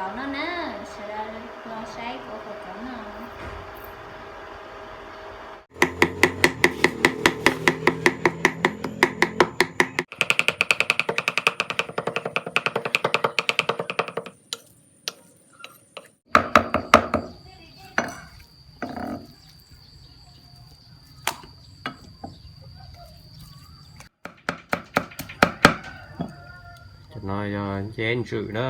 Kauv no na, sawv daws los saib kuv ua kauv no. Cov no yog nceb ntswm na.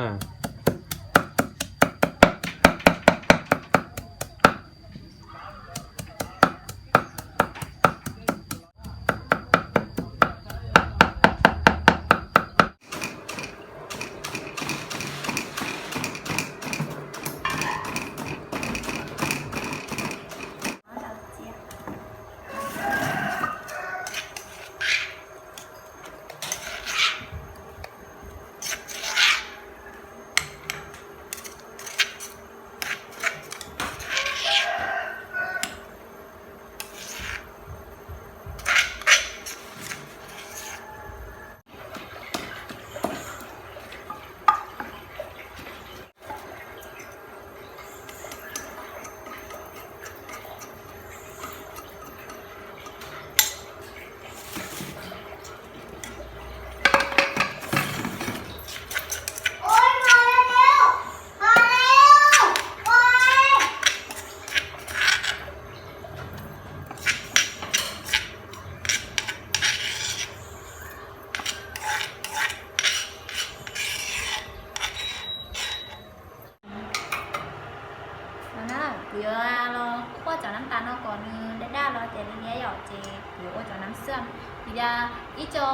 No na, kuv yuav los qhuaj cov nab tas no kom nws daj daj los ces li ntawd yom, ces kuv yuav ua cov nab xwm. Vim tias ib co,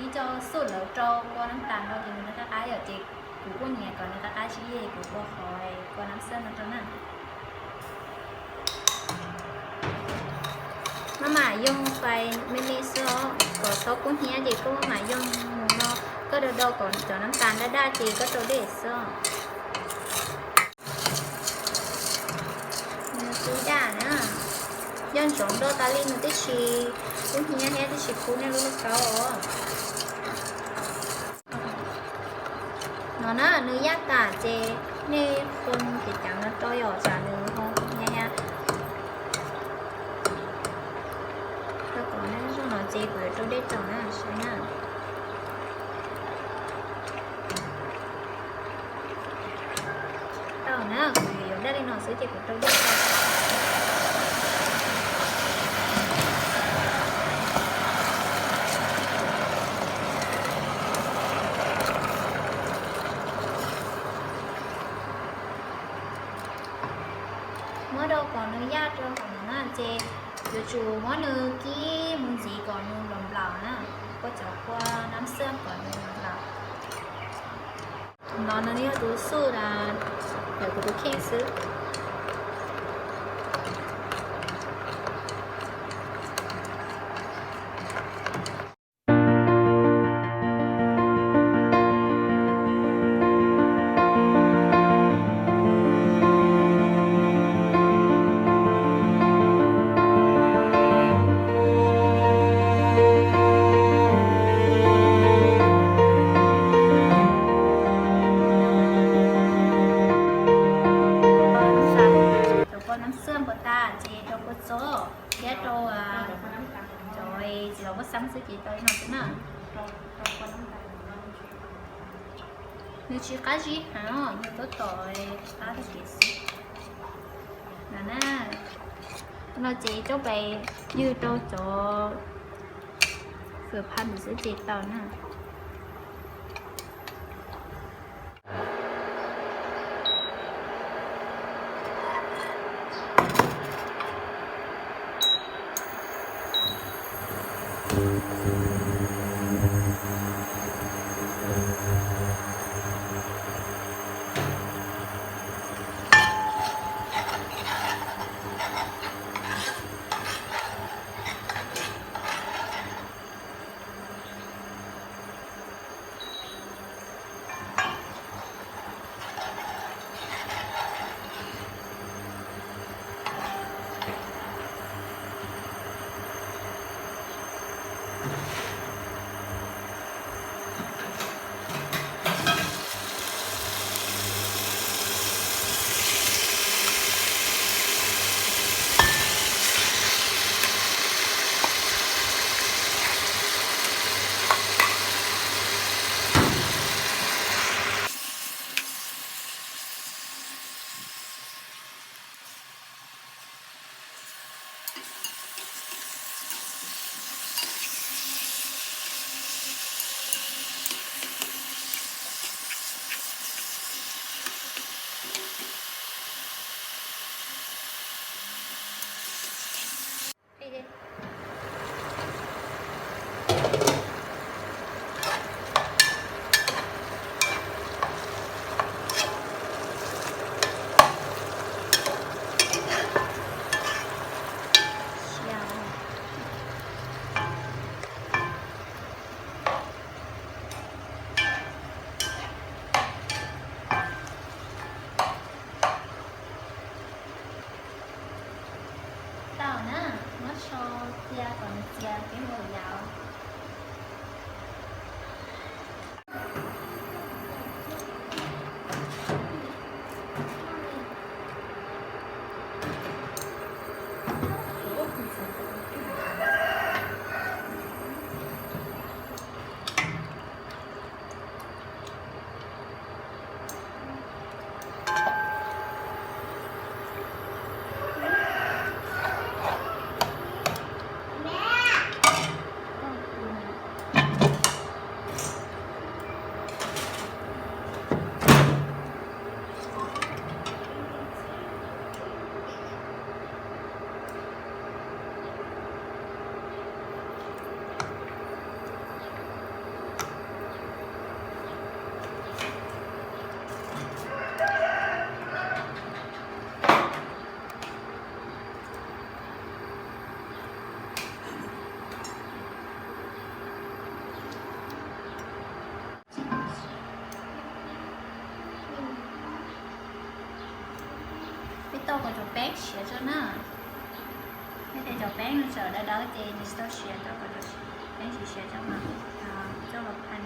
ib co xub lawv rau kua nab tas no ces nws qab qab yom, ces kuv kuj nyiam kom nws qab qab siab, kuv ua qhov kua nab xwm no rau na. Maj mam yoo fais me me xwb os, kom txhob kub hnyiab ces koj maj mam yoo mus no, koj daus daus kom cov nab tas daj daj ces koj rau dej xwb os. Nws twb daj na, yog ntsoov do tas li nws twb tsis kub hnyiab thiab twb tsis kub nej lub lauj kaub os. No na, nws yaj tas ces nej qhua ceev ceev no rau yom, tsam nws ho hnyiab thiab. Rau kom nej zoo no ces kuv yuav rau dej tso na, saib na. Tau na, kuv yuav daj li no xwb ces kuv rau dej tso. Muab rau kom nws yaj rau hauv no na, ces yuav tsum muab nws kib mus ntxiv kom nws nplaum nplaum na, kua cov kua nab xwm kom nws nplaum nplaum. No nws yog tus xub, ntawm kuv tus kheej xwb. Cov kua nab xwm puas tas ces rau kua txob thiab rau cov txiv los kua xab xwb ces tau li no xwb na. Nws tsis qab zib heev, nws tab tom qab tag kev xwb. No na, no ces coj pais ywg rau cov fawm phas ntawd xwb ces tau na. Tau kom cov peeb siav tso na. Yog tias cov peeb no tseem dawb dawb ces nws tsis tau siav, tau kom cov peeb siav siav tso mas coj los phaj.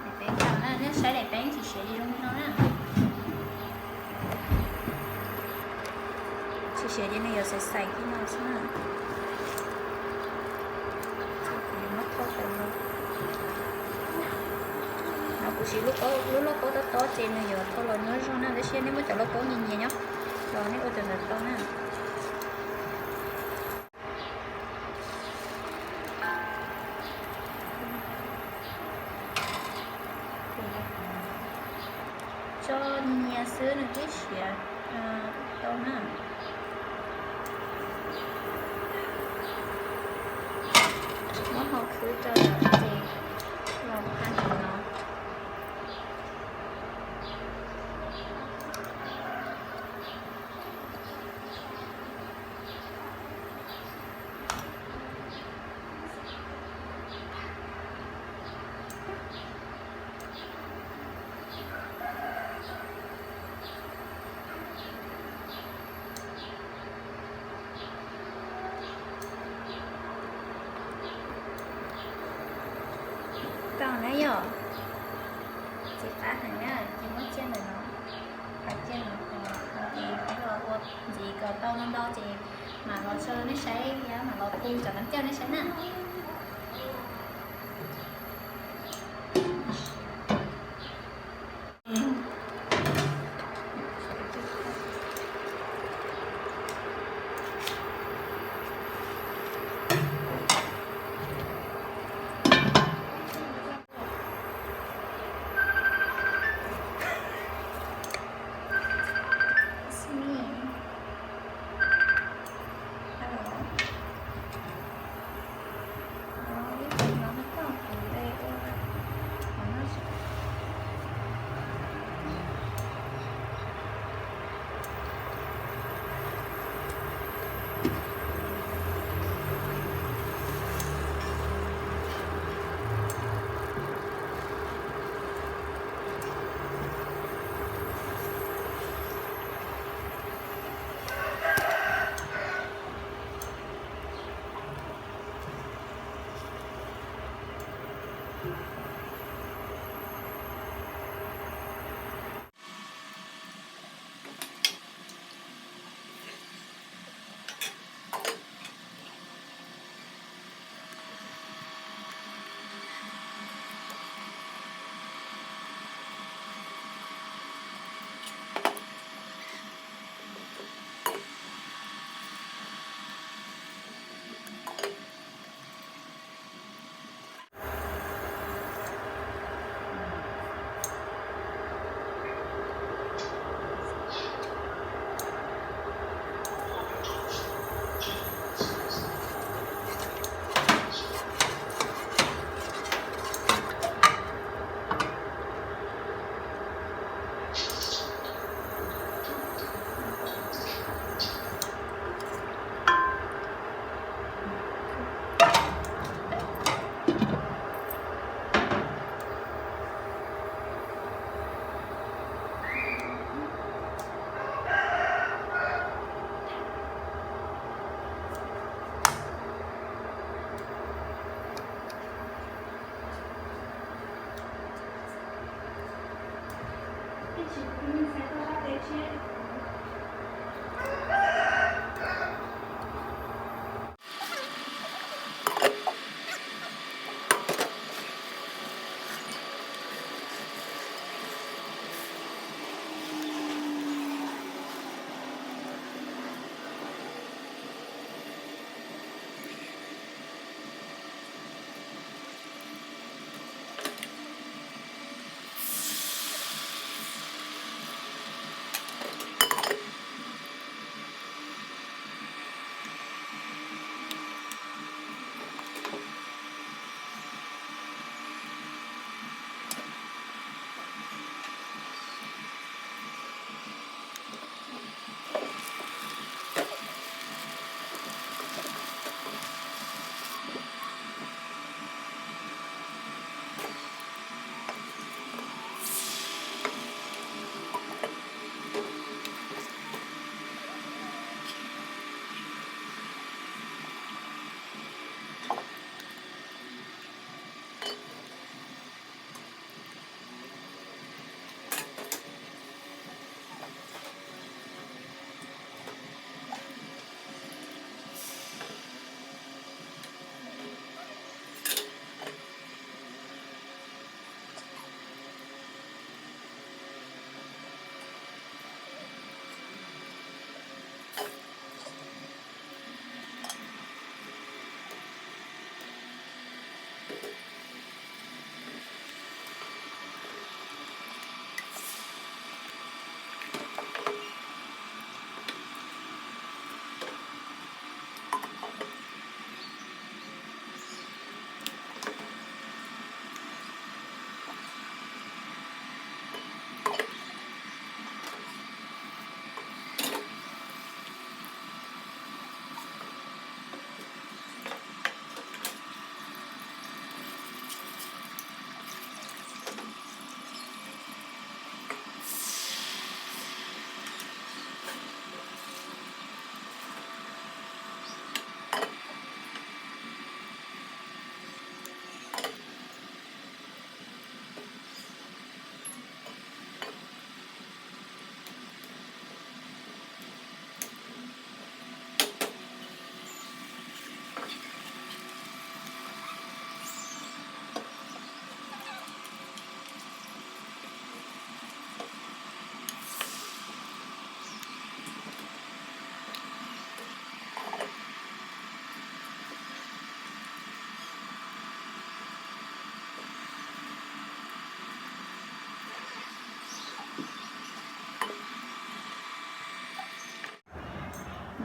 Daim peeb tau na, nej saib daim peeb tsis siav ces zoo li no na. Tsis siav ces nws yuav xav xais li no xwb na. Muab thauj tau no. No kuv siv lub lauj kaub tob tob ces nws yuav thauj los nyuaj zog na, tab sis nej muab cov lauj kaub nyias nyias nyob los nej ua cov ntawd tau na. Tso nyias xwb nws twb siav tau na. Muab hau khwb rau lawm ces los phaj no. Tau na yom. Txiv qab heev na, ces muab cia ntawm no. Qhov cia no ces los ua ntxiv kom tau ntau ntau ces mam los tso nej saib thiab mam los pub cov kab cawj nej saib na.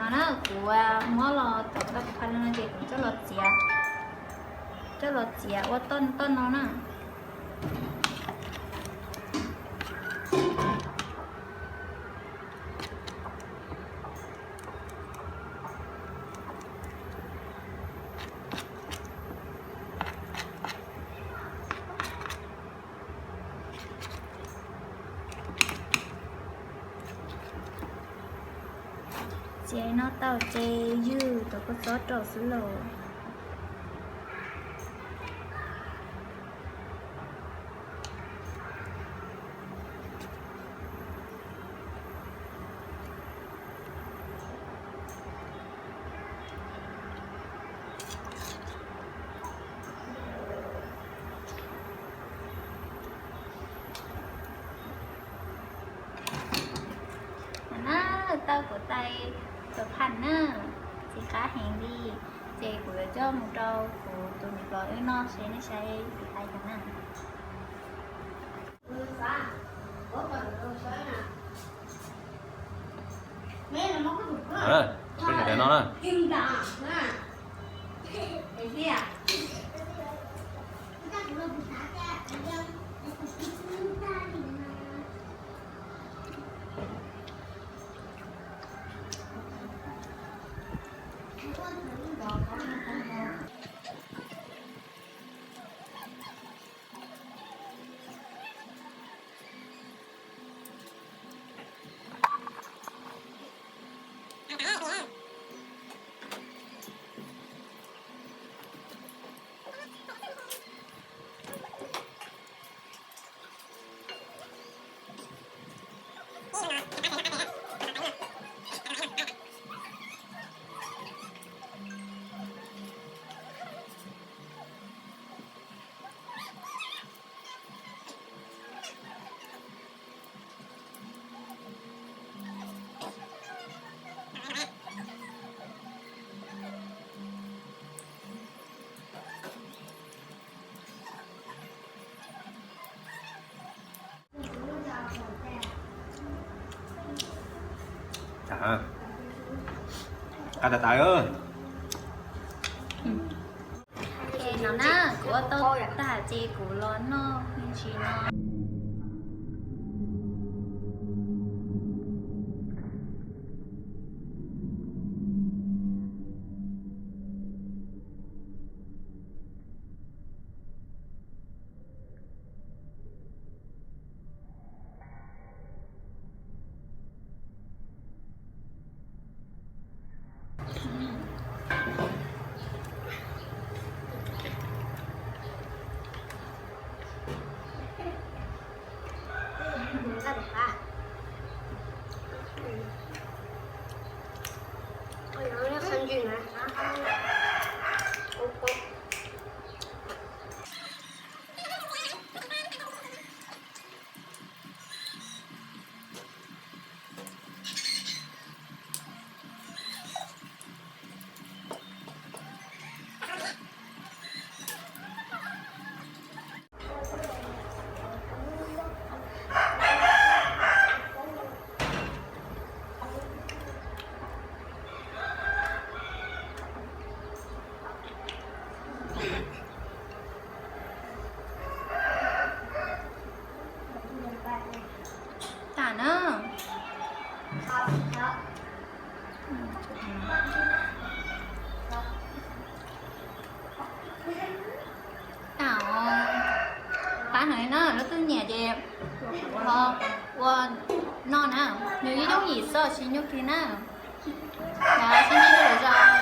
No na, kuv muab los tom tau kuv phaj no ces kuv coj los txiav, coj los txiav ua toj toj no na. Txiav no tau ces ywg cov kua txob rau xwb los. Na, tau kuv tais cov phaj na, txiv qab heev li, ces kuv yuav coj mus rau kuv tus niam hluas wb noj seb nej saib kuv tais cov na. Peb no na. Qab tas tas. Ces no na, kuv ua tau tag ces kuv los noj me ntsis no. Tas na. Tas os. Qab heev li na, leej twg nyiam ces ho ua noj na. Nws yeej yooj yim xwb, tsis nyuaj kiag na. Yog sib ntsib dua lwm zaus